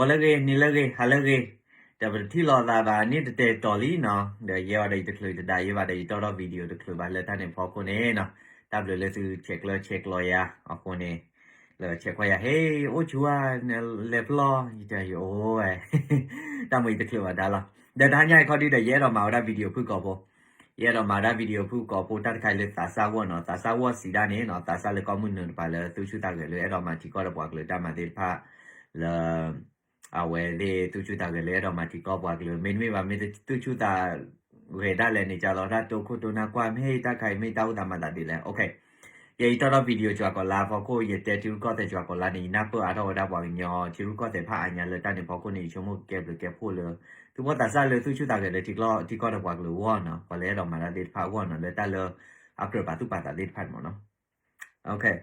ဂီၤလၢအဂ့ၤ, နံၤလၢအဂ့ၤ, ဟါလၢအဂ့ၤ, ဒီးပတထံၣ်လိာ်သးဘၣ်န့ၣ်တတဲာ်တီၤလံနီၤ, ဒီးယဲအီၤဒီးယတချုးတဒါယဲဘၣ်ဒီးယတီၢ်ထီၣ် video တချုးဘၣ်လၢတၢ်န့ၣ်ဖီခိၣ်န့ၣ်နီၤ, တၢ်ဘျုးလၢသုဆဲးကျၢဆဲးကျိးယၤအဃိန့ၣ်, လၢဆဲးကွၢ်ယၤ ဟ့ၣ် အိၣ်ဆူၣ်ဧါ, လဲၤပျီ, ယတဲယအိၣ်ဝဲ, တၢ်မ့ၢ်ယတချုးဘၣ်ဒါလီၤ, ဒီးတဟါညါအံၤခီဒုဒီးယအဲၣ်ဒိးမၤဝဲဒၣ် video ဖုၣ်ကိာ်ဖိ ယအဲၣ်ဒိးမၤဝဲဒၣ် video ဖုၣ်ကိာ်ဖိ တၢ်တခါအံၤလၢသးစၢ်ဂီၢ်နီၤ, သးစၢ်ဂီၢ်စံးဒၣ်န့ၣ်နီၤ, သးစၢ်လၢကီၢ်မုၢ်နုာ်တပၤလၢသူၣ်ဆူၣ်သးဂဲၤလၢအဲၣ်ဒိးမၤထံကီၢ်ဒီးပှၤကလုာ်တၢ်မၤသ့ၣ်တဖၣ်လၢ အဝဲသ့ၣ်သူၣ်ဆူၣ်သးဂဲၤလၢအဲၣ်ဒိးမၤထံကီၢ်ပှၤကလုာ် မ့တမ့ၢ်ဘၣ် မ့ၢ်သူၣ်ဆူၣ်သးဂဲၤဒၣ်လဲာ်န့ၣ် ကသိးတၢ်တိခိၣ်တိနၢ်ကွၢ် မ့ၢ်တၢ်ခါအံၤမ့ၢ်တၢ်အိၣ်သးမၤသးဒ်လဲၣ် okay, ယအံၤတီၢ်ထီၣ် video ကွၢ်ကီၤလါဖီခိၣ် ယတဲထံရူၢ်ကီၢ်သဲးကွၢ်ကီၤလါန့ၣ် ယနၢ်ပၢၢ်အါထီၣ်ဝဲဒၣ်ပှၤကညီထံရူၢ်ကီၢ်သဲးဖးအါညါလၢတၢ်န့ၣ်ဖီခိၣ်န့ၣ် ယဆိကမိၣ်ကကဲဘျုးကဲဖှိၣ်လၢ သုမိၢ်သးစၢ်လၢသူၣ်ဆူၣ်သးဂဲၤလၢထံကီၢ်ဒီးပှၤကလုာ်အဂီၢ်နီၤ, ပှၤလၢအဲၣ်ဒိးမၤတၢ်သ့ၣ်တဖၣ်အဂီၢ်နီၤ, လၢတၢ်လၢအကြၢးပာ်သူၣ်ပာ်သးသ့ၣ်တဖၣ်န့ၣ်မ့ၢ်နီၤ, okay.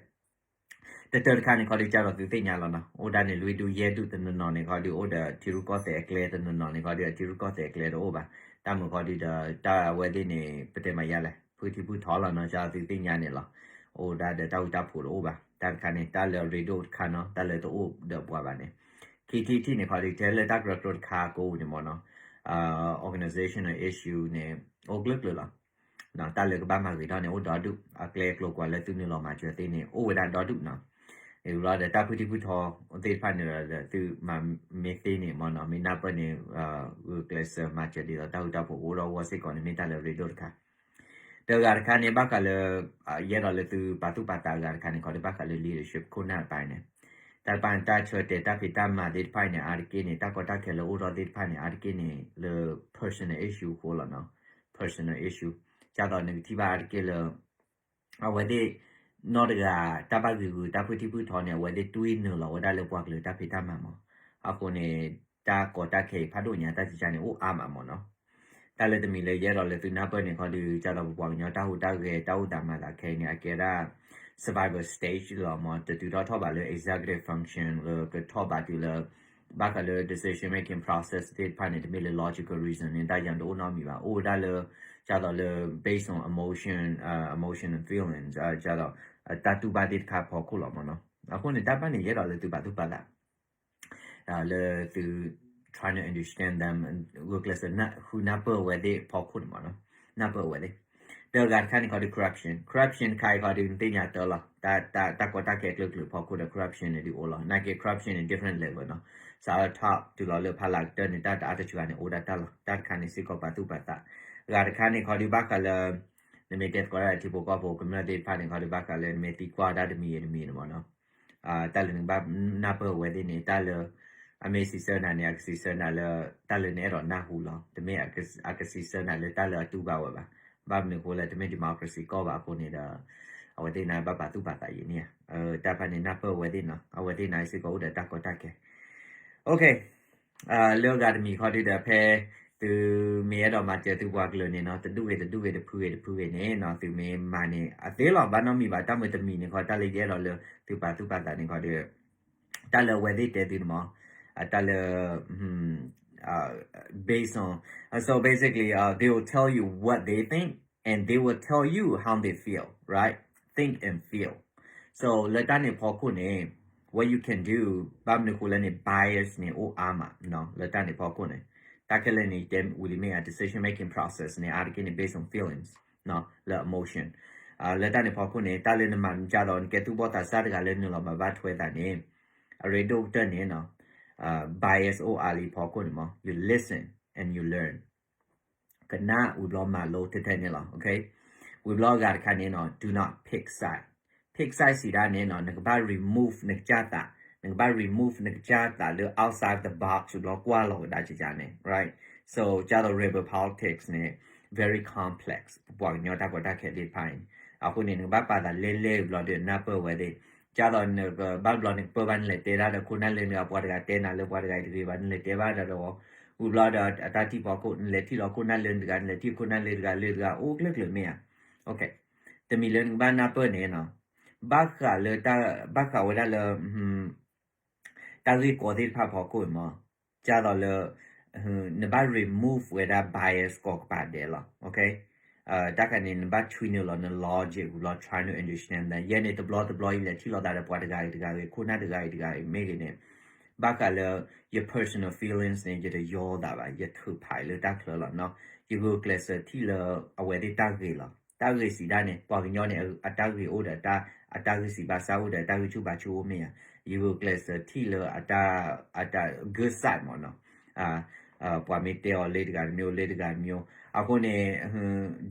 တတၢတခါန့ၣ်ခီဒု ကသိးသုသ့ၣ်ညါလီၤနီၤ, အိၣ်ဒၣ်န့ၣ် လွံၢ်ဒူၣ်ယဲၢ်ဒူၣ်တနီၤနီၤန့ၣ်ခီဒု အိၣ်ဒီးထံရူၢ်ကီၢ်သဲးအကျဲတနီၤနီၤန့ၣ်ခီဒု အထံရူၢ်ကီၢ်သဲးအကျဲတအိၣ်ဘၣ်, တၢ်မုာ်ခီဒုဒီး တၢ်အဝဲသ့ၣ်န့ၣ် ပတဲမၤယါလဲၣ် ဖုထံဖုထီလီၤနီၤ, ကသိးသုသ့ၣ်ညါန့ၣ်လီၤ, အိၣ်ဒၣ်ဒီးတၢ်ဃူတၢ်ဖိးတအိၣ်ဘၣ်, တၢ်တခါန့ၣ် တၢ်လၢအရ့ဒိၣ်တခါနီၤ, တၢ်လၢတအိၣ်ဒီးပှၤဘၣ်န့ၣ်, ခံထံၣ်တထံၣ်န့ၣ်ခီဒု ထဲလၢတၢ်ကရၢကရိတခါကိးန့ၣ်မ့ၢ်နီၤ, organizational issue န့ၣ် အိၣ်ကျၢၢ်ကျၢၢ်လီၤ. တၢ်လၢကဘၣ်မၤဂ့ၤထီၣ်န့ၣ် အိၣ်ဒီဒူၣ်, အကျဲအကျိၤကွၢ်လၢသုနုာ်လီၤမၤစၢၤသ့ၣ်န့ၣ် အိၣ်ဝဲဒၣ်ဒီဒူၣ်နီၤ. အံၤဘျီဒီးတၢ်ဖုထံဖုထီသ့ၣ်တဖၣ်န့ၣ်ဒီး သုမၤမ့ၢ်သ့န့ၣ်မ့ၢ်နီၤ, မ့ၢ်နၢ်ပၢၢ်န့ၣ် ဂုာ်ကျဲးစၢးမၤစၢၤဒ်သိးတၢ်ဃူတၢ်ဖိးကအိၣ်ဒီးအဂီၢ်စ့ၢ်ကီးန့ၣ် မ့ၢ်တၢ်လၢအရ့ဒိၣ်တခါ ဒီးအဂၤတခါန့ၣ် ဘၣ်ဃးလၢ ယအဲၣ်ဒိးလၢသုပာ်သူၣ်ပာ်သးအဂၤတခါန့ၣ် ခီဒုဘၣ်ဃးလၢ leadership ခိၣ်နၢ်တပၤန့ၣ်, တၢ်တပၤန့ၣ် တၢ်ဆၢတဲာ်တၢ်ဖံးတၢ်မၤသ့ၣ်တဖၣ်န့ၣ် အါတက့ၢ်န့ၣ် တၢ်ကီတၢ်ခဲလၢအိၣ်ထီၣ်သ့ၣ်တဖၣ်န့ၣ် အါတက့ၢ်န့ၣ် လၢ personal issue အဃိလီၤနီၤ, personal issue ကသိးနကထံၣ်ဘၣ်အါတက့ၢ်လၢ အဝဲသ့ၣ် နီၢ်တဂၤ တၢ်ဘၣ်ဂ့ၤဂုာ်တၢ်ဖုထံဖုထီန့ၣ် အဝဲသ့ၣ်တွံၢ်နုာ်လီၤဝဲဒၣ်လၢပှၤကလုာ်တၢ်ဖံးတၢ်မၤမး, အဃိန့ၣ် တၢ်ကီတၢ်ခဲအံၤဖးဒိၣ်ညါ တၢ်စံးကါန့ၣ် အိၣ်အါမးမးနီၤ. တၢ်လၢတမံၤလၢယအဲၣ်ဒိးလၢသုနၢ်ပၢၢ်န့ၣ် ခီဒု ကသိးပပှၤကညီတၢ်ဟူးတၢ်ဂဲၤတၢ်အိၣ်သးမၤသးခဲအံၤန့ၣ် အကဲဒၣ် survival stage လီၤမး, တတုၤထီၣ်ထီၣ်ဘးလၢ executive function လၢကထီၣ်ဘးတုၤလၢ ဘၣ်ဃးလၢ decision making process သ့ၣ်တဖၣ်န့ၣ် တမ့ၢ်လၢ logical reason န့ၣ် တၢ်ယၤတအိၣ်နီတမံၤဘၣ်, အိၣ်ဝဲဒၣ်လၢ ကသိးလၢ based on emotion, emotion and feelings ကသိး တၢ်တူၢ်ဘၣ်သ့ၣ်တခါဖီခိၣ်လီၤမးနီၤ. အဃိန့ၣ် တၢ်တဖၣ်န့ၣ် ယအဲၣ်ဒိးလၢသုပာ်သူၣ်ပာ်သး လၢသု trying to understand them, ဂုာ်ကျဲးစၢးဃုနၢ်ပၢၢ်အဝဲသ့ၣ်ဖီခိၣ်န့ၣ်မးနီၤ, နၢ်ပၢၢ်အဝဲသ့ၣ်. ဒီးအဂၤတခါန့ၣ်ခီဒု corruption, corruption တခါအံၤခီဒု နသ့ၣ်ညါတၢ်လီၤ, တၢ်ကီတၢ်ခဲအကျၢၢ်ကျၢၢ်ဖီခိၣ်ဒီး corruption န့ၣ်ဒုးအိၣ်လီၤ. နာ်က့ corruption န့ၣ် different level နီၤ, စးထီၣ် top တုၤလီၤလၢဖးလၢကတၢၢ်န့ၣ် တၢ်တအါတစှၤန့ၣ် အိၣ်ဒၣ်တၢ်လီၤ. တၢ်တခါန့ၣ်စ့ၢ်ကီးပာ်သူၣ်ပာ်သး. အဂၤတခါန့ၣ်ခီဒု ဘၣ်ဃးလၢ နမ့ၢ်တဲသကိးတၢ်ဒီးထံဖိကီၢ်ဖိကမျၢၢ်သ့ၣ်တဖၣ်န့ၣ်ခီဒု ဘၣ်ဃးလၢနမ့ၢ်သံကွၢ်တၢ်တမံၤဂ့ၤတမံၤန့ၣ်မးနီၤ, တၢ်လၢနကဘၣ်နၢ်ပၢၢ်အဝဲသ့ၣ်န့ၣ် တၢ်လၢ အမ့ၢ်စံးဆၢနၤန့ၣ် အကစံးဆၢနၤလၢ တၢ်လၢနအဲၣ်ဒိးနၢ်ဟူလီၤ. တမ့ၢ်အကစံးဆၢနၤလၢတၢ်လၢအတူၢ်ဘၣ်ဝဲဘၣ်. ဘၣ်မနုၤအဃိလဲၣ် တမ့ၢ် democracy ကီၢ်ဘၣ်အဃိန့ၣ်ဒီး အဝဲသ့ၣ်န့ၣ်ဘၣ်ပာ်သူၣ်ပာ်သးယံာ်န့ၣ်ဧါ. တၢ်တဖၣ်န့ၣ်နၢ်ပၢၢ်အဝဲသ့ၣ်နီၤ, အဝဲသ့ၣ်န့ၣ်စ့ၢ်ကီးအိၣ်ဒီးတၢ်ကီတၢ်ခဲ. Okay, လၢအဂၤတမံၤခီဒုဒီး ဖဲသုမ့ၢ်အဲၣ်ဒိးမၤစၢၤသုပှၤကလုာ်န့ၣ်နီၤ, တဒူၣ်ဂ့ၤတဒူၣ်ဂ့ၤ တဖုဂ့ၤတဖုဂ့ၤန့ၣ်နီၤ, သုမ့ၢ်မၤန့ၣ် အသ့လီၤ ဘၣ်နီတမံၤဘၣ်. တၢ်မ့ၢ်တမံၤန့ၣ်ခီ တၢ်လၢယအဲၣ်ဒိးလၢသုပာ်သူၣ်ပာ်သးန့ၣ်ခီဒု တၢ်လၢအဝဲသ့ၣ်တဲသုန့ၣ်မး, တၢ်လၢ based on, so basically, they will tell you what they think and they will tell you how they feel, right? Think and feel. So လၢတၢ်န့ၣ်ဖီခိၣ်န့ၣ် what you can do, ဘၣ်မနုၤအဃိလဲၣ်န့ၣ် bias န့ၣ်အိၣ်အါမး လၢတၢ်န့ၣ်ဖီခိၣ်န့ၣ်, တၢ်ခဲလၢာ်န့ၣ် တဲဝံၤလံမ့ၢ် decision making process န့ၣ် အါတက့ၢ်န့ၣ် based on feelings လၢ emotion. လၢတၢ်န့ၣ်ဖီခိၣ်န့ၣ် တၢ်လၢနမၤမနုၤကသိး နကဲသူၣ်ဘီၣ်သးစၢ်တဂၤလၢနုာ်လီၤမၤဘၣ်ထွဲသးန့ၣ် အရ့ဒိၣ်ကတၢၢ်န့ၣ် bias အိၣ်အါလံဖီခိၣ်န့ၣ်မး you listen and you learn. ကနၣ်ဝံၤဘျီမၤလိထဲထဲန့ၣ်လီၤ. ဝံၤဘျီအဂၤတခါန့ၣ် do not pick side. Pick side စံးဒၣ်န့ၣ် နကဘၣ် remove နကစၢ်သး, နကဘၣ် remove နကစၢ်သးလၢ outside the box ဝံၤဘျီကွၢ်လီၤဝဲဒၣ်ကကန့ၣ်, right? So ကသိး rebel politics န့ၣ် very complex ပပှၤကညီတၢ်ကီတၢ်ခဲသ့ၣ်တဖၣ်န့ၣ်, အဃိန့ၣ် နကဘၣ်ပာ်သးလဲလဲဝံၤဘျီဒီးနၢ်ပၢၢ်ဝဲသ့ၣ် ကသိးနကဘၣ်ဘျီနကပၢၢ်ဘၣ် နလဲၤတဲဒၣ်ဒီးခိၣ်နၢ်လၢနဂၤ ပှၤတဂၤတဲနၤလၢပှၤတဂၤအံၤတဂ့ၤဘၣ် နလဲၤတဲဘၣ်ဒီး ဝံၤဘျီဒီးအတၢ်ထံၣ်ဖီခိၣ် နလဲၤထံၣ်လီၤခိၣ်နၢ်လၢနတဂၤ နလဲၤထံၣ်ခိၣ်နၢ်လၢတဂၤလၢတဂၤ အိၣ်ကျၢၢ်ကျၢၢ်မ့ၢ်ဧါ. တမံၤလၢနကဘၣ်နၢ်ပၢၢ်န့ၣ် ဘၣ်ဃးလၢ ဘၣ်ဃးဝဲဒၣ်လၢ တၢ်ဂ့ၢ်ကီသ့ၣ်တဖၣ်ဖီခိၣ်မး, ကသိးလၢ နဘၣ် remove ဝဲဒၣ် bias ကိးကပၤဒဲးလီၤ. တၢ်ခါန့ၣ် နဘၣ်ဆွံနုာ်လီၤန logic ဝံၤလီၤ try to understand that ယဲန့ၣ် တဘျီတဘျီအံၤ လဲၤထံၣ်လိာ်သးဒီးပှၤတဂၤအံၤတဂၤဂ့ၤ ခိၣ်နၢ်တဂၤအံၤတဂၤဂ့ၤ မ့ၢ်ဂ့ၤန့ၣ် ဘၣ်ဃးလၢ ယ personal feelings န့ၣ် ယတယီသးဘၣ်, ယထုးဖးလၢတၢ်ချၢလီၤနီၤ. ယဂုာ်ကျဲးစၢးထံၣ်လၢအဝဲသ့ၣ်တၢ်ဂ့ၤလီၤ. တၢ်ဂ့ၤစံးဒၣ်န့ၣ် ပှၤကညီန့ၣ် အတၢ်ဂ့ၤအိၣ်ဒီး အတၢ်ဂ့ၤစံးဘၣ်စၢ်အိၣ်ဒီး အတၢ်ဂ့ၢ်ဆူၣ်ဘၣ်ဆူၣ်အိၣ်မ့ၢ်ဧါ. ယဂုာ်ကျဲးစၢးထံၣ်လၢအတၢ် အတၢ် good side မ့ၢ်နီၤ. ပှၤမ့ၢ်တဲအီၤလၢတဂၤတမျိုး လၢတဂၤတမျိုး အဃိန့ၣ်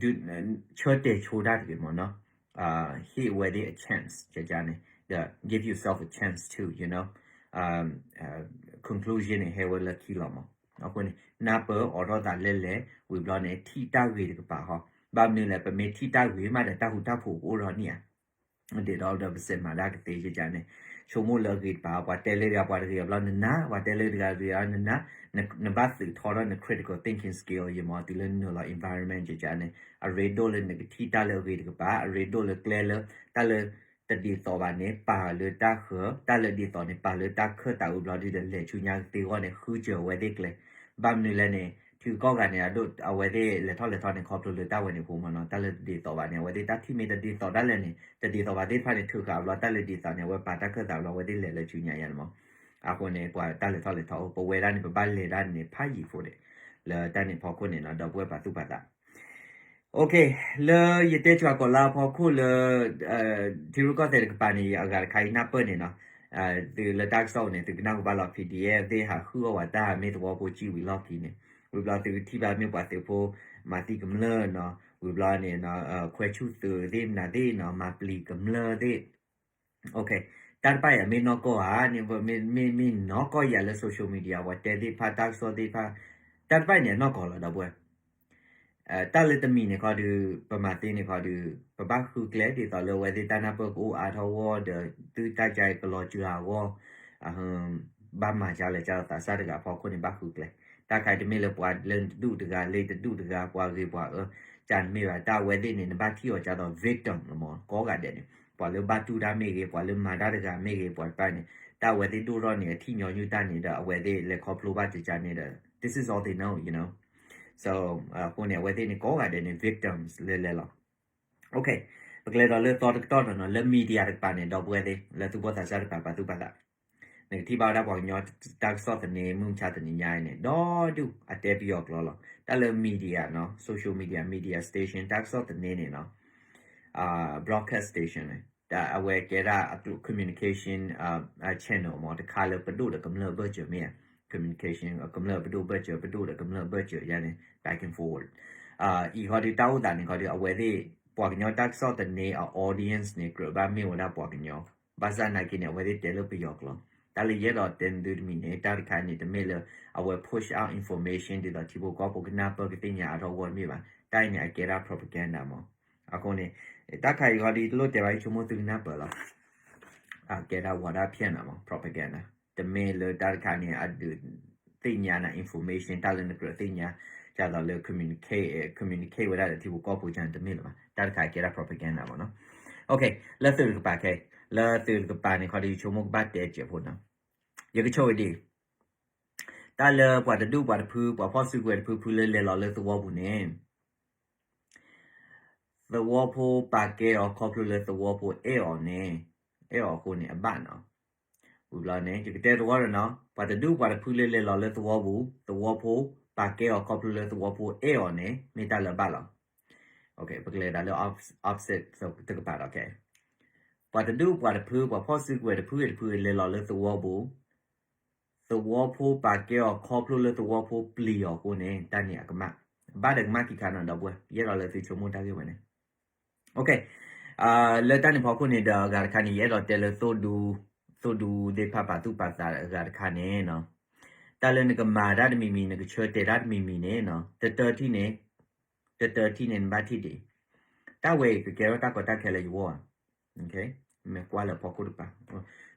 ဆၢတဲာ်ဆိတၢ်တဂ့ၤမ့ၢ်နီၤ. ဟ့ၣ်အဝဲသ့ၣ်အ chance န့ၣ် the give yourself a chance to, you know, conclusion န့ၣ် ဟဲဝဲလၢခံလီၤမး. အဃိန့ၣ် နၢ်ပၢၢ်အိးထီၣ်သးလဲၣ်လဲၣ် ဝံၤဘျီန့ၣ် ထံၣ်တၢ်ဂ့ၤတကပၤဟီ. ဘၣ်မနုၤလဲၣ် ပမ့ၢ်ထံၣ်တၢ်ဂ့ၤမးဒီး တၢ်ဃူတၢ်ဖိးကအိၣ်ထီၣ်န့ၣ်ဧါ. ဒ်သိးဒီးပစဲးမၤတၢ်ကသ့ယကန့ၣ် ဆိကမိၣ်လၢအဂ့ၤတကပၤ ပှၤတဲလၢတဂၤ ပှၤတဂ့ၤအဘျီနနၢ်, ပှၤတဲလၢတဂၤတဂ့ၤအီၤနနၢ်, နဘၣ်သုးထီထီၣ်န critical thinking skill ယမ့ၢ် တုၤလၢနနုာ်လီၤ environment ယကန့ၣ် အရ့ဒိၣ်လၢနကထံၣ်တၢ်လၢအဂ့ၤတကပၤ, အရ့ဒိၣ်လၢကျဲလၢ တၢ်လၢတဒ်သိးဘၣ်န့ၣ် ပာ်လၢတၢ်ဃၢၤ, တၢ်လၢဒ်သိးန့ၣ် ပာ်လၢတၢ်ခၢၣ်သးဝံၤဘျီဒ်ဒီး လဲၤဆူညါကသ့အဂီၢ်န့ၣ် ဃုစၢၤအဝဲသ့ၣ်ကျဲ. ဘၣ်မနုၤလဲၣ်န့ၣ် ထံကီၢ်ဂၤန့ၣ် အဒိၣ် အဝဲသ့ၣ်လဲၤထီၣ်လဲၤထီန့ၣ် ခီဖျိလၢတၢ်ဝဲန့ၣ်အဃိမ့ၢ်နီၤ. တၢ်လၢတဒ်သိးဘၣ်န့ၣ် အဝဲသ့ၣ်တၢ်ထံၣ်မ့ၢ်တဒ်သိးဒၣ်လဲာ်န့ၣ် တဒ်သိးဘၣ်သ့ၣ်တဖၣ်န့ၣ် ထုးဃာ်အဘျီ တၢ်လၢဒ်သိးန့ၣ် အဝဲပာ်တၢ်ခၢၣ်သးဘျီ အဝဲသ့ၣ်လဲၤလၢဆူညါယါန့ၣ်မး. အဃိန့ၣ် ပှၤတၢ်လဲၤထီၣ်လဲၤထီအိၣ် ပဝဲဒၣ်န့ၣ် ပဘၣ်လဲၤဒၣ်န့ၣ် ဖးယံၤဖိဒံး လၢတၢ်န့ၣ်ဖီခိၣ်န့ၣ်နီၤ ဒီပုၢ်ဝဲၢ်ပာ်သူၣ်ပာ်သး Okay, လၢယတဲစှၤကီးလၢအဖီခိၣ်လၢ ထံရူၢ်ကီၢ်သဲးတကပၤန့ၣ် အဂၤတခါအံၤနၢ်ပၢၢ်န့ၣ်နီၤ, သုလၢတၢ်ကစီၣ်န့ၣ် သုကနၢ်ဟူဘၣ်လီၤ P D F သ့ၣ်ဟးဃုအီၣ်ဝဲတၢ်မ့ၢ်သဝီဖိစံၣ်ဝံၤလီၢ်ခံန့ၣ်, ဝံၤဘျီသုကထံၣ်ဘၣ်မ့ၢ်ပှၤသုးဖိ မၤသံကမျၢၢ်နီၤ, ဝံၤဘျီန့ၣ် ခွဲးဆူၣ်သုးသ့ၣ်မနုၤသ့ၣ်နီၤ, မၤပျံၤကမျၢၢ်သ့ၣ် တၢ်တဖၣ်အံၤအမ့ၢ်နီၢ်ကီၢ်ဧါန့ၣ် မ့ၢ်နီၢ်ကီၢ်ယၤလၢ social media ပှၤတဲသ့ၣ်တဖၣ် တၢ်ကစီၣ်သ့ၣ်တဖၣ် တၢ်တဖၣ်အံၤန့ၣ် အနီၢ်ကီၢ်လီၤ ဒီပုၢ်ဝဲၢ်. တၢ်လၢတမံၤန့ၣ်ခီဒီး ပမၤသ့န့ၣ်ခီဒီး ပဘၣ်ဃုကျဲဒ်သိးလၢအဝဲသ့ၣ်တၢ်နၢ်ပၢၢ်ကအိၣ်အါထီၣ်အဂီၢ်ဒီး သုတၢ်ကါအံၤကလီၤစှၤအဂီၢ် ဘၣ်မၤကလဲၤကဒီးသးစၢ်တဂၤအဖီခိၣ်န့ၣ် ဘၣ်ဃုကျဲ. တၢ်ခါအံၤတမ့ၢ်လၢပှၤလၢနတဒူၣ်တဂၤ လၢတဒူၣ်တဂၤ ပှၤဂ့ၤပှၤအၢ ကန့ၣ်မ့ၢ်ဘၣ် တၢ်အဝဲသ့ၣ်န့ၣ် နဘၣ်ထံၣ်အီၤကဒီး victim လီၤမး ကိးဂၤဒဲးန့ၣ် ပှၤလၢဘၣ်တူၢ်တၢ်မ့ၢ်ဂ့ၤ ပှၤလၢမၤတၢ်တဂၤမ့ၢ်ဂ့ၤ ပှၤတဖၣ်န့ၣ် တၢ်အဝဲသ့ၣ်ဒိၣ်ထီၣ်န့ၣ် အထံၣ်ညီနုၢ်တၢ်န့ၣ်ဒီး အဝဲသ့ၣ်လဲၤခီဖျိဘၣ်ကကန့ၣ်ဒီး this is all they know, you know. So အဃိန့ၣ် အဝဲသ့ၣ်န့ၣ် ကိးဂၤဒဲးန့ၣ် victims လဲၤလဲၤလီၤ. Okay, ပကလဲၤဒီးလၢသီတကတီၢ်နီၤ လၢ media တကပၤန့ၣ် ဒီပုၢ်ဝဲၢ်သ့ၣ် လၢသူၣ်ဘီၣ်သးစၢ်တကပၤ ပာ်သူၣ်ပာ်သး နကထံၣ်ဘၣ်ဝဲဒၣ်ပှၤကညီတၢ်ကစီၣ်သန့ မုၢ်မဆါတနံၤညါအံၤန့ၣ် ဒီဒူၣ်အတဲပယီၤကျိာ်လီၤ. တၢ်လၢ media နီၤ social media, media station တၢ်ကစီၣ်သန့န့ၣ်နီၤ broadcast station န့ၣ် အဝဲကဲဒၣ်အကျိၤ communication channel မ့ၢ်တခါလၢပဒိၣ်ဒီးကမျၢၢ်အဘၢၣ်စၢၤမ့ၢ်ဧါ communication ကမျၢၢ်ပဒိၣ်ဘၢၣ်စၢၤ ပဒိၣ်ဒီးကမျၢၢ်အဘၢၣ်စၢၤယါန့ၣ် back and forward အံၤခီဒီးတၢ်အိၣ်သးန့ၣ်ခီဒီး အဝဲသ့ၣ် ပှၤကညီတၢ်ကစီၣ်သန့အ audience န့ၣ် ကြၢးဘၣ်မ့ၢ်ဝဲဒၣ်ပှၤကညီ ဘၣ်ဆၣ်နာ်က့န့ၣ် အဝဲသ့ၣ်တဲလၢပယီၤကျိာ် တၢ်လၢယအဲၣ်ဒိးတဲနသုတမံၤန့ၣ် တၢ်တခါန့ၣ် တမ့ၢ်လၢ အဝဲ push out information ဒ်သိးထံဖိကီၢ်ဖိကနၢ်ပၢၢ်ကသ့ၣ်ညါအါထီၣ်အဂီၢ်တမ့ၢ်ဘၣ် တၢ်အံၤန့�် အကဲဒၣ် propaganda မး အဃိန့ၣ် တၢ်ခါအံၤခီဒီး တလိၣ်တဲဘၣ် ယဆိကမိၣ်သုကနၢ်ပၢၢ်လီၤ အကဲဒၣ်ဝါဒဖြန့် မး propaganda တမ့ၢ်လၢတၢ်တခါန့ၣ် အဒုးသ့ၣ်ညါနၤ information တၢ်လၢနကြၢးသ့ၣ်ညါ ဒ်သိးလၢ communicate communicate ဝဲဒၣ်ဒီးထံဖိကီၢ်ဖိန့ၣ် တမ့ၢ်လၢၤဘၣ် တၢ်တခါကဲဒၣ် propaganda မးနီၤ Okay, လၢသုးတကပၤခဲ လၢသုးတကပၤန့ၣ်ခီဒီး ယဆိကမိၣ်ကဘၣ်တဲစဲးဖိနီၤ ယကဆိၣ်ဂ့ၤဒ် တၢ်လၢပှၤတဒူၣ်ပှၤတဖု ပှၤဖီၣ်စုကဝဲၤတဖုဖုလၢလဲၤလီၤလၢသဝီပူၤန့ၣ် သဝီဖိပာ်ကဲအီၤခီဖျိလၢသဝီဖိအဲၣ်အီၤန့ၣ် အဲၣ်အီၤအဃိန့ၣ် အဘၣ်နီၤ ဝံၤဘျီန့ၣ် ယကတဲသဝီဒီးနီၤ ပှၤတဒူၣ်ပှၤတဖုလၢလဲၤလီၤလၢသဝီပူၤ သဝီဖိ ပာ်ကဲအီၤခီဖျိလၢသဝီဖိအဲၣ်အီၤန့ၣ် မ့ၢ်တၢ်လၢအဘၣ်လီၤ ပကလဲၤဒၣ်လၢ opposite တကပၤဒီးခဲ ပှၤတဒူၣ်ပှၤတဖု ပှၤဖီၣ်စုကဝဲၤတဖုဂ့ၤတဖုဂ့ၤလဲၤလီၤလၢသဝီပူၤ သဝီဖိပာ်ကဲအီၤခီဖျိလၢသဝီဖိပျံၤအီၤအဃိန့ၣ် တၢ်န့ၣ်အကမၣ် ဘၣ်ဒီးကမၣ်ခံခါနီၤ ဒီပုၢ်ဝဲၢ် ယအဲၣ်ဒိးလၢသုဆိကမိၣ်တၢ်ဂ့ၢ်ဝဲန့ၣ် Okay, လၢတၢ်န့ၣ်ဖီခိၣ်န့ၣ်ဒီးအဂၤတခါန့ၣ် ယအဲၣ်ဒိးတဲလၢသိၣ်ဒူ သိၣ်ဒူသ့ၣ်တဖၣ်ပာ်သူၣ်ပာ်သးအဂၤတခါန့ၣ်နီၤ တၢ်လၢနကမၤတၢ်တမံၤမံၤ နကဆၢတဲာ်တၢ်တမံၤမံၤန့ၣ်နီၤ တတၢထံၣ်န့ၣ် တတၢထံၣ်န့ၣ် နဘၣ်ထံၣ်ဒံး တၢ်ဝဲအံၤကကဲထီၣ်တၢ်ကီတၢ်ခဲလၢယဂီၢ်ဧါ မ့ၢ်ကွၢ်လၢဖီခိၣ်တကပၤ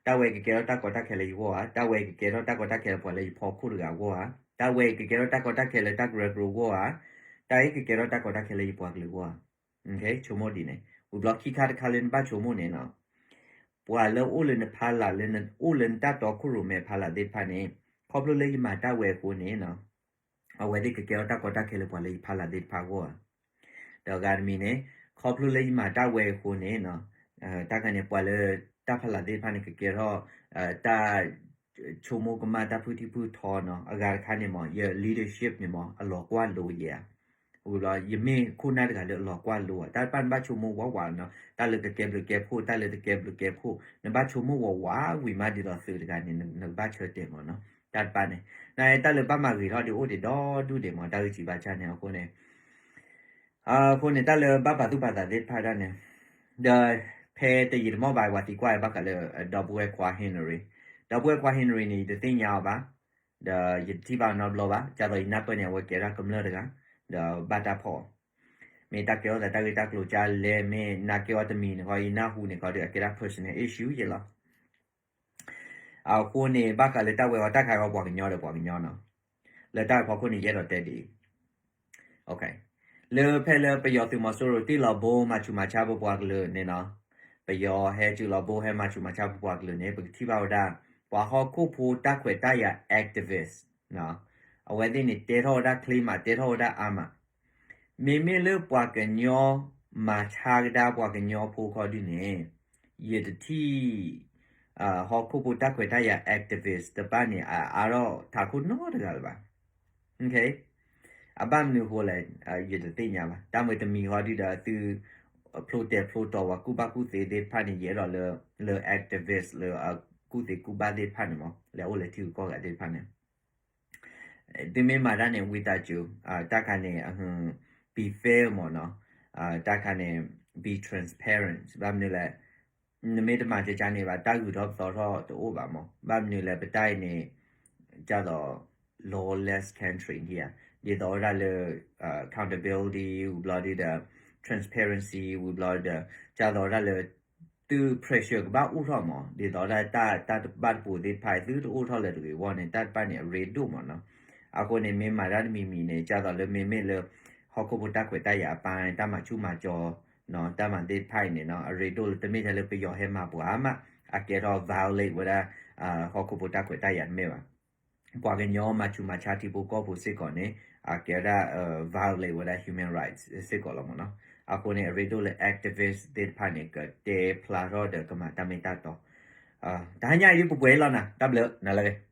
တၢ်ဝဲအံၤကကဲထီၣ်တၢ်ကီတၢ်ခဲလၢယဂီၢ်ဧါ တၢ်ဝဲအံၤကကဲထီၣ်တၢ်ကီတၢ်ခဲလၢပှၤလၢယဖီခိၣ်တဂၤအဂီၢ်ဧါ တၢ်ဝဲအံၤကကဲထီၣ်တၢ်ကီတၢ်ခဲလၢတၢ်ကရၢကရိအဂီၢ်ဧါ တၢ်အံၤကကဲထီၣ်တၢ်ကီတၢ်ခဲလၢယပှၤကလုာ်အဂီၢ်ဧါ ဆိကမိၣ်ဒ်န့ၣ် ဝံၤဘျီခံခါတခါလၢနဘၣ်ဆိကမိၣ်န့ၣ်နီၤ ပှၤလၢအိၣ်လၢနဖီလာ်လၢနအိၣ်လၢနတၢ်တီခိၣ်ရိၣ်မဲဖီလာ်သ့ၣ်တဖၣ်န့ၣ် ခီဖျိလၢယမၤတၢ်ဝဲအဃိန့ၣ်နီၤ အဝဲသ့ၣ်ကကဲထီၣ်တၢ်ကီတၢ်ခဲလၢပှၤလၢယဖီလာ်သ့ၣ်တဖၣ်အဂီၢ်ဧါ ဒီးအဂၤတမံၤန့ၣ် ခီဖျိလၢယမၤတၢ်ဝဲအဃိန့ၣ်နီၤ တၢ်ခါန့ၣ် ပှၤလၢတၢ်ဖီလာ်သ့ၣ်တဖၣ်န့ၣ် ကကဲထီၣ် တၢ် ဆိကမိၣ်ကမၣ်တၢ်ဖုၣ်ထံဖုၣ်ထီနီၤ, အဂၤတခါန့ၣ်မ့ၢ် ယ leadership န့ၣ်မ့ၢ် အလီၤကွၢ်လိယဲဧါ, ဝံၤဘျီ ယမ့ၢ်ခိၣ်နၢ်တဂၤလၢအလီၤကွၢ်လိဧါ, တၢ်တဖၣ်နဘၣ်ဆိကမိၣ်ဝးဝးနီၤ, တၢ်လၢကကဲဘျုးကဲဖှိၣ်, တၢ်လၢတကဲဘျုးကဲဖှိၣ်, နဘၣ်ဆိကမိၣ်ဝးဝးဝံၤမးဒ်သိးသုးတဂၤန့ၣ် နကဘၣ်ဆၢတဲာ်မ့ၢ်နီၤ, တၢ်တဖၣ်န့ၣ်, နတၢ်လၢဘၣ်မၤဂ့ၤထီၣ်ဒ်အိၣ်ဒံးဒီဒူၣ်ဒံးမ့ၢ် တၢ်ဂ့ၢ်စံးဘၣ်ဆၣ်န့ၣ်အဃိန့ၣ် အဃိန့ၣ် တၢ်လၢဘၣ်ပာ်သူၣ်ပာ်သးသ့ၣ်တဖၣ်ဒၣ်န့ၣ်, ဒီးဖဲတယံာ်တမီၢ်ဘၣ် ပှၤသံကွၢ်ဘၣ်ဃးလၢ ဒီပုၢ်ဝဲၢ်ခွါ Henry, ဒီပုၢ်ဝဲၢ်ခွါ Henry န့ၣ် ယတသ့ၣ်ညါအီၤဘၣ်, ဒီးယတထံၣ်ဘၣ်အီၤနီတဘျီဘၣ်, ဒ်သိးယနၢ်ပၢၢ်န့ၣ် အဝဲကဲဒၣ်ကမျၢၢ်တဂၤ, ဒီးဘၣ်တၢ်ဖီၣ်အီၤ, မ့ၢ်တၢ်ကဲထီၣ်သးတၢ်ဂ့ၢ်တၢ်ကျိၤကၢ်လဲၣ်, မ့ၢ်နၤကဲအီၤတမံၤန့ၣ်ခီ ယနၢ်ဟူန့ၣ်ခီဒီး အကဲဒၣ် personal issue ယဲလီၤ. အဃိန့ၣ် ဘၣ်ဃးလၢတၢ်ဝဲအီၤတၢ်ခါအီၤ ပှၤကညီဒီးပှၤကညီနီၤ, လၢတၢ်ဖီခိၣ်န့ၣ် ယအဲၣ်ဒိးတဲဒ်အံၤ, လၢဖဲလၢပယီၤသုးမီၤစိရိၤတ့ၢ်လီၤဘိမၤဆူးမၤဆါပပှၤကလုာ်န့ၣ်နီၤ, ပယီၤဟဲစူးလီၤဘိဟဲမၤဆူးမၤဆါပပှၤကလုာ်န့ၣ် ပကထံၣ်ဘၣ်ဝဲဒၣ် ပှၤဟီၣ်ခိၣ်ဖိတၢ်ခွဲးတၢ်ယာ် activist အဝဲသ့ၣ်န့ၣ် တဲထီၣ်ဝဲဒၣ်ချ့မး တဲထီၣ်ဝဲဒၣ်အါမး, မ့မ့ၢ်လၢပှၤကညီ မၤဆါကဒါပှၤကညီဖိခီဒုန့ၣ် ယတထံၣ် ဟီၣ်ခိၣ်ဖိတၢ်ခွဲးတၢ်ယာ် activist တဖၣ်န့ၣ် အအါထီၣ်ထးခိၣ်နီတဂၤလၢၤဘၣ်. အဘၣ်မနုၤအဃိလဲၣ်, ယတသ့ၣ်ညါဘၣ်. တၢ်မ့ၢ်တမံၤဃီဒုဒီး သုဖျိတဲာ်ဖျိတီၤပှၤကူၣ်ဘၣ်ကူၣ်သ့သ့ၣ်တဖၣ်န့ၣ် ယအဲၣ်ဒိးလၢ လၢ activist လၢအကူၣ်သ့ကူၣ်ဘၣ်သ့ၣ်တဖၣ်န့ၣ်မ့ၢ် လဲၤအိၣ်လဲၤထံဂုၤကီၢ်ဂၤသ့ၣ်တဖၣ်န့ၣ် သုမ့ၢ်မၤတၢ်န့ၣ် ဝံသးစူၤ, တၢ်ခါန့ၣ် be fair မ့ၢ်နီၤ, တၢ်ခါန့ၣ် be transparent ဘၣ်မနုၤလဲၣ်, နမ့ၢ်တမၤကကါန့ၣ်ဘၣ် တၢ်ဂုၤထီၣ်ပသီထီၣ်တအိၣ်ဘၣ်မ့ၢ်, ဘၣ်မနုၤလဲၣ် ပတၢ်အံၤန့ၣ် ဒ်သိး lawless country ဒ်ဧါ, ဒ်သိးဝဲဒၣ်လၢ accountability ဝံၤဘျီဒုဒီး transparency ဝံၤဘျီဒီး ဒ်သိးဝဲဒၣ်လၢ သု pressure ကဘၣ်အိၣ်ထီၣ်မ့ၢ်, ဒ်သိးဝဲဒၣ်တၢ် တၢ်တဘၣ်တပူၤသ့ၣ်တဖၣ် သုတအိၣ်ထီၣ်လၢၤတဂ့ၤအဂီၢ်န့ၣ် တၢ်တဖၣ်န့ၣ် အရ့ဒိၣ်မ့ၢ်နီၤ. အဃိန့ၣ် မ့ၢ်မၤတၢ်တမံၤမံၤန့ၣ် ဒ်သိးလၢမ့မ့ၢ်လၢ ဟီၣ်ခိၣ်ဖိတၢ်ခွဲးတၢ်ယာ်အပၢ်န့ၣ် တၢ်မၤဆူၣ်မၤစီၤ တၢ်မၤသ့ၣ်တဖၣ်အံၤန့ၣ်နီၤ အရ့ဒိၣ်လၢတမ့ၢ်ထဲလၢပယီၤဟဲမၤပှၤမး အကဲထီၣ် violate ဝဲဒၣ် ဟီၣ်ခိၣ်ဖိတၢ်ခွဲးတၢ်ယာ်တမ့ၢ်ဘၣ်. ပှၤကညီမၤဆူးမၤဆါထံဖိကီၢ်ဖိစ့ၢ်ကီးန့ၣ် အကဲဝဲဒၣ် violate ဝဲဒၣ် human rights စ့ၢ်ကီးလီၤမ့ၢ်နီၤ. အဃိန့ၣ် အရ့ဒိၣ်လၢ activist သ့ၣ်တဖၣ်န့ၣ် ကတဲဖျါထီၣ်ဒီးကမၤတၢ်မ့ၢ်တၢ်တီ တဟါညါအံၤဒ်ပှဲၤပှဲၤလီၤနၤ တၢ်ဘျုးနၤလၢဂ့ၤ.